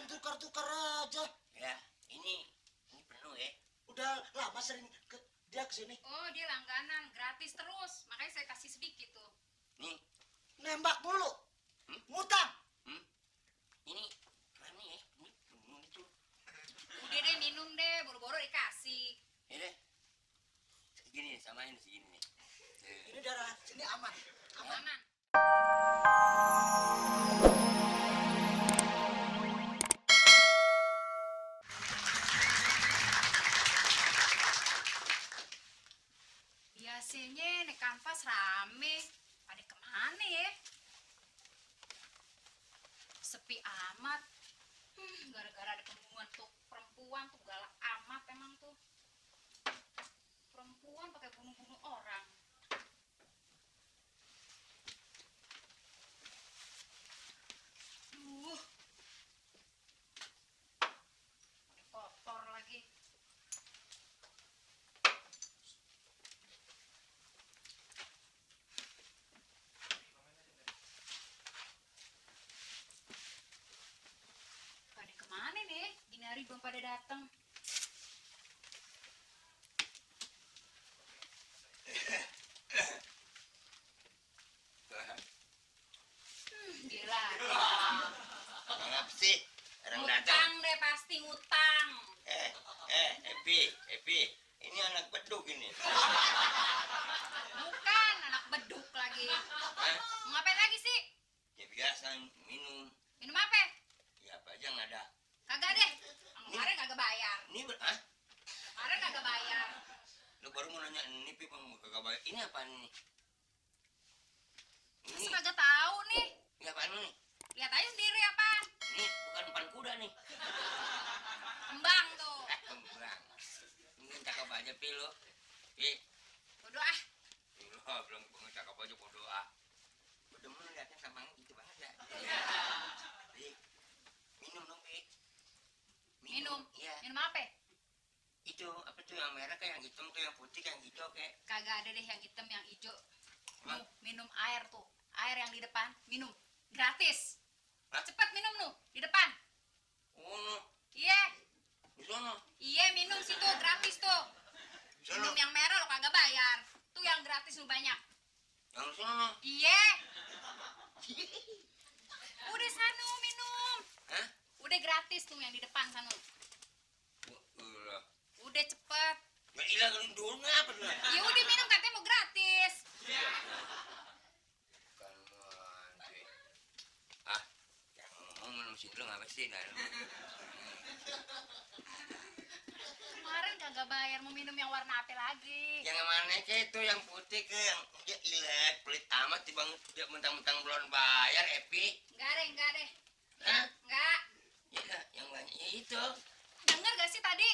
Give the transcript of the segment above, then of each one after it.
main tukar-tukar aja. Ya, ini penuh ya. Udah lama sering dia kesini. Oh, dia langganan, gratis terus. Makanya saya kasih sedikit tuh. Nih, Nembak mulu. Ngutang. ini keren nih ya. Ini penuh itu. Udah deh minum deh, boro-boro dikasih. Ya deh. Segini samain segini nih. Ini darah sini aman. Amanan. Biasanya nih kanvas rame. Pada kemana ya? Sepi amat. Gara-gara ada pembunuhan tuh perempuan tuh galak amat emang tuh. Perempuan pakai bunuh-bunuh orang. Kotor lagi. Pada kemana nih? Gini hari belum pada datang. Gila. Kenapa sih? Orang datang. Ngutang deh pasti ngutang. Epi, ini anak beduk ini. Bukan anak beduk lagi. Hah? Mau ngapain lagi sih? Ya biasa minum. Minum apa? Ya apa aja nggak ada. Kagak deh. Kemarin kagak bayar. Ini Kemarin kagak bayar. lu baru mau nanya ini pi bang kagak bayar. Ini apaan nih? Terus Ini kagak tahu nih. apaan nih? Lihat aja sendiri apaan. Ini bukan empan kuda nih. Kembang tuh. Kembang. Ini cakep aja pi lo. Bodoh ah. Lo belum cakep aja bodoh ah. Udah mau liatnya sama gitu banget ya. Minum dong pi. Minum. Iya. Minum apa? Itu apa tuh yang merah kayak yang hitam tuh yang putih kayak hijau kayak. Kagak ada deh yang hitam yang hijau. Hah? Minum air tuh. Air yang di depan minum. Gratis. Hah? Cepat minum lu di depan. Oh no. Iya. Di sono. Iya minum situ gratis tuh. Di sono. Minum yang merah lo kagak bayar. Tuh yang gratis lu banyak. Yang di sono. Iya. Udah sanu minum. Hah? Udah gratis tuh yang di depan sanu. Udah. Udah cepet. Nggak hilang dulu ngapa tuh? Ya udah minum katanya mau gratis. Kan manci. Ah, yang ngomong minum sini lo ngapa sih? Kemarin kagak bayar mau minum yang warna apa lagi? Yang mana ke itu yang putih ke yang dia ilet pelit amat bang dia mentang-mentang belum bayar Epi. Enggak deh. Hah? Enggak. Ya yang banyak itu. Dengar gak sih tadi?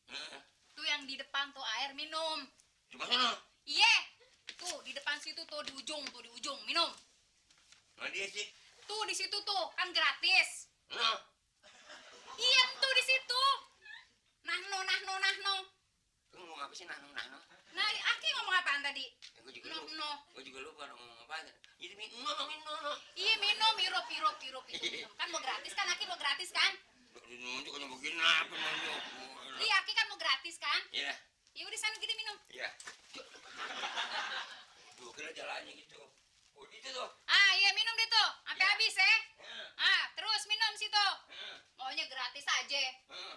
Heeh. Tuh yang di depan tuh air minum. Coba sono. Iya. Tuh di depan situ tuh di ujung minum. Nah dia sih. Tuh di situ tuh kan gratis. No. Iya tuh di situ. Nah no. Kamu ngomong apa sih nah? Nah, Aki ngomong apaan tadi? Gue juga No. lupa. Gue juga lupa ngomong apa. Jadi no. Iya minum, hirup. Kan mau gratis kan, Aki mau gratis kan? Nunjuk aja begini apa nunjuk. Iya, Aki kan mau gratis kan? Iya. Ya udah sana gini minum. Iya. Gue kira jalannya gitu. Oh gitu tuh. Ah, iya minum deh tuh, sampai Iya. habis ya. Heeh. Ah, terus minum situ. Heeh. Maunya gratis aja. Heeh.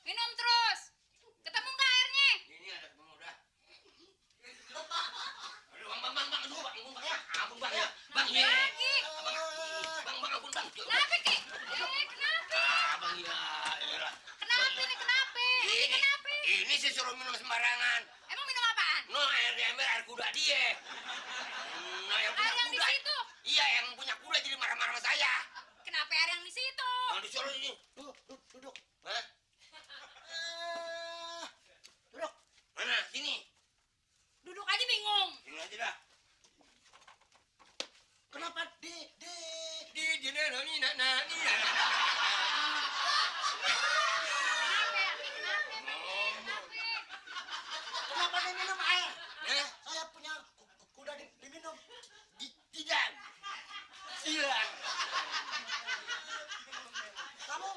Minum terus. Ketemu nggak airnya? Ini ada pemuda. Aduh, bang, aduh, ampun bang ya, bang ya, Lagi. bang, ampun bang. Kenapa, Ki? Kenapa? Bang ya, elah. Kenapa nih, kenapa? Ini kenapa? Ini sih suruh minum sembarangan. Emang minum apaan? No, air diambil air kuda dia. No, yang punya Air yang di kuda. situ. Iya, yang punya kuda jadi marah-marah sama saya. Kenapa air yang di situ? Yang disuruh ini. Duduk. Hah? Duduk. Mana? Sini. Duduk aja bingung. Sini aja dah. Kenapa Di ini. Kenapa ya? Kenapa? Kenapa diminum air? Hah? Saya punya kuda diminum. Tidak. Hilang. Kamu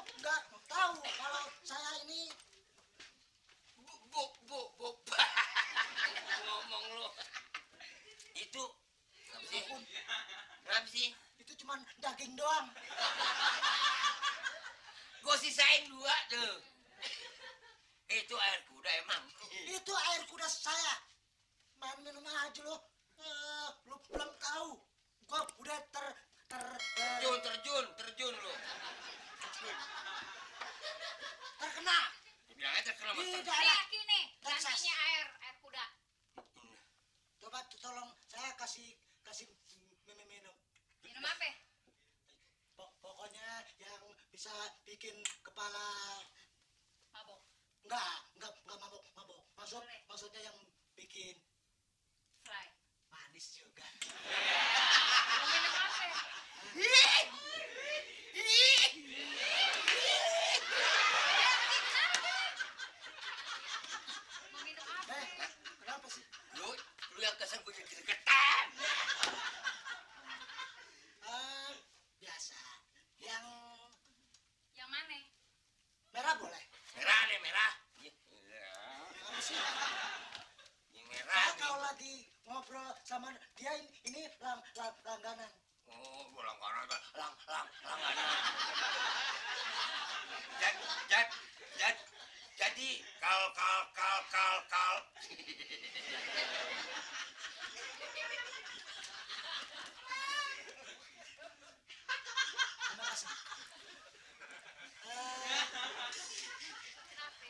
daging doang. Gua sisain 2 tuh. Itu air kuda emang. Itu air kuda saya. Main minum aja lo. Lu belum tahu. Gua udah Terjun lu. terkena Bilang aja terkena di motor. Nih daerah Aki nih, Texas. gantinya air kuda. Coba tolong saya kasih minum. Minum apa? Pokoknya yang bisa bikin kepala Mabok. enggak mabok. Boleh. Maksudnya yang bikin Fly. manis juga. Mau minum apa? Mau minum apa? Kenapa sih? Lu yang kesan gue jadi deketan. Biasa. Yang Yang mana? merah boleh. Merah deh, merah. Apa sih? Yang merah. Saya nih. kalau lagi ngobrol sama dia ini langganan. Oh, gua langganan. Langganan. Jadi kal. Terima kasih. Kenapa?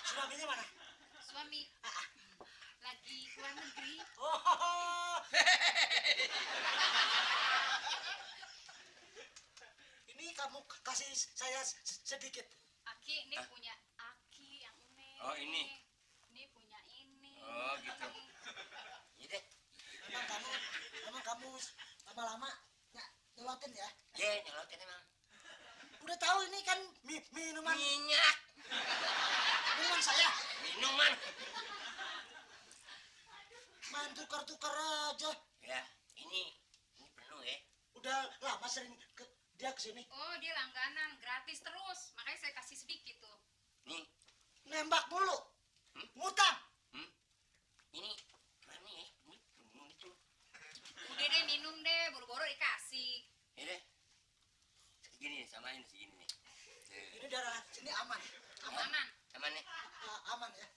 Suaminya mana? Suami lagi keluar negeri. Oh. Ini kamu kasih saya sedikit. Aki, ini punya Aki yang ini. Oh, ini. Ini punya ini. Oh, gitu. Iya deh. Emang kamu lama-lama nyolotin ya? Ye, nyolotin emang. Udah tahu ini kan minuman Minyak. saya. Minuman. Main tukar-tukar aja. Ya, ini penuh ya. Udah lama sering dia kesini. Oh, dia langganan, gratis terus. Makanya saya kasih sedikit tuh. Nih, Nembak mulu. Ngutang. ini keren nih ya. Ini penuh itu. Udah deh minum deh, buru-buru dikasih. Ya deh. Segini nih, samain segini nih. Ini daerah sini aman. Amanan. Aman nih. Aman ya.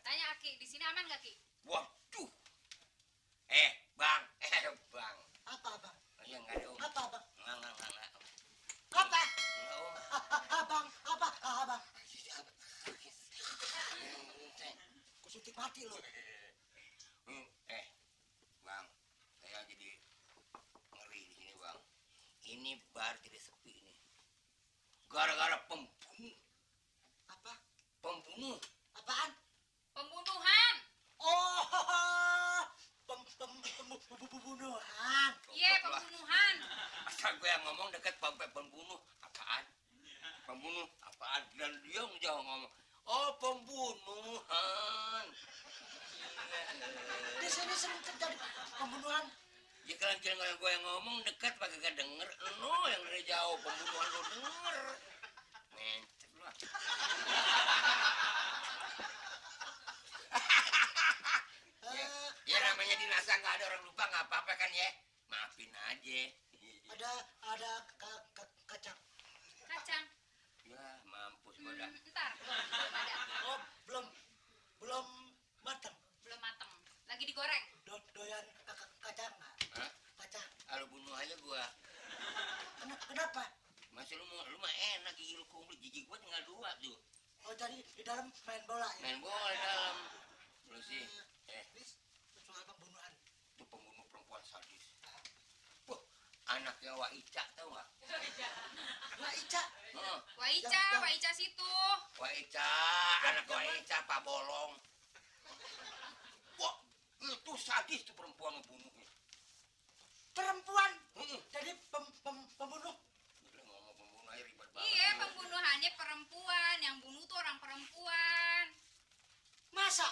Tanya Aki, di sini aman gak Ki? Waduh. Bang. Bang. Apa abang? Oh, ya enggak ada, Om. Apa abang? Enggak. Apa? Enggak, Om. Abang, apa? Abang. Sakit. Kusuntik mati lo. Bang, saya jadi ngeri di sini, Bang. Ini bar tidak sepi nih. Gara-gara pembunuh. Apa? Pembunuh. Apaan? Pembunuhan. Oh, pembunuhan. Iya, pembunuhan. Asal gue yang ngomong dekat sampai pembunuh. Apaan? Pembunuh apaan? Dan dia jauh ngomong. Oh, pembunuhan. Di sini sering terjadi pembunuhan. Ya kalau gue yang ngomong dekat pakai gak denger. No, yang dari jauh pembunuhan lo denger. Mencet lu. Ya namanya di NASA nggak ada orang lupa nggak apa-apa kan ya. Maafin aja. Ada kacang. Kacang. Ya mampus gue dah. Ntar, belum ada. Oh, belum matang. Belum mateng. Lagi digoreng. Doyan kacang nggak? Hah? Kacang. Kalau bunuh aja gua. Kenapa? Masih lu mah enak gigi lu kumpul gigi gua tinggal 2 tuh. Oh, jadi di dalam main bola ya? Main bola di dalam. Lu sih. Ini soal pembunuhan. Itu pembunuh perempuan sadis. Wah, anaknya Wak Ica tau nggak? Wah, Ica. Heeh. Wah Ica situ. Wak Ica, anak Wak Ica Pak Bolong. Wah, itu sadis tuh perempuan ngebunuhnya. Perempuan. Heeh. Jadi pembunuh. Udah ngomong pembunuh aja ribet banget. Iya, pembunuhannya perempuan. Yang bunuh tuh orang perempuan. Masa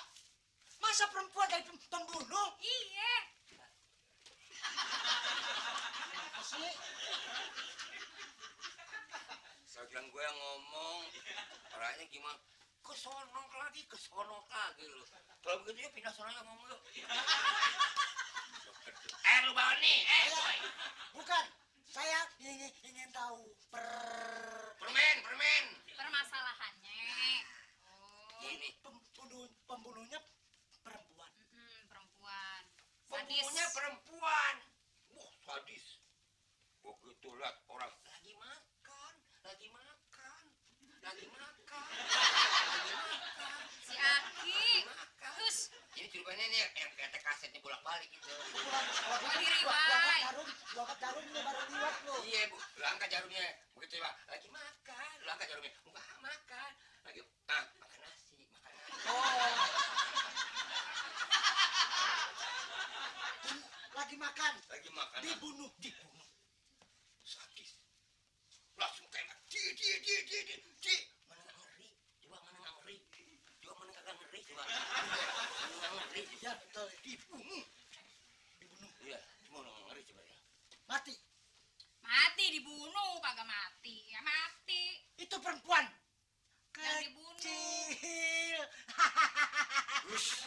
perempuan jadi pembunuh? Iya. Apa sih? Sekarang gue yang ngomong, orangnya gimana? Kesonok lagi lu. Kalau begitu ya pindah sana ngomong lu. Lu bawa nih, boy. balik gitu. Gua angkat jarum lu baru liwat lu. Iya bu, lu angkat jarumnya. Begitu ya, lagi makan. Lu angkat jarumnya, enggak makan. Lagi, makan nasi, makan nasi. Oh. Lagi makan. Lagi makan. Dibunuh. Sadis. Langsung tembak. Di. Mana nggak ngeri? Coba mana nggak ngeri? Coba mana nggak ngeri? Coba. Mana nggak ngeri? Ya betul. Dibunuh. Iya, mana nggak ngeri coba ya. Mati. Mati dibunuh, kagak mati. Ya mati. Itu perempuan. Yang dibunuh. Kecil. Ush.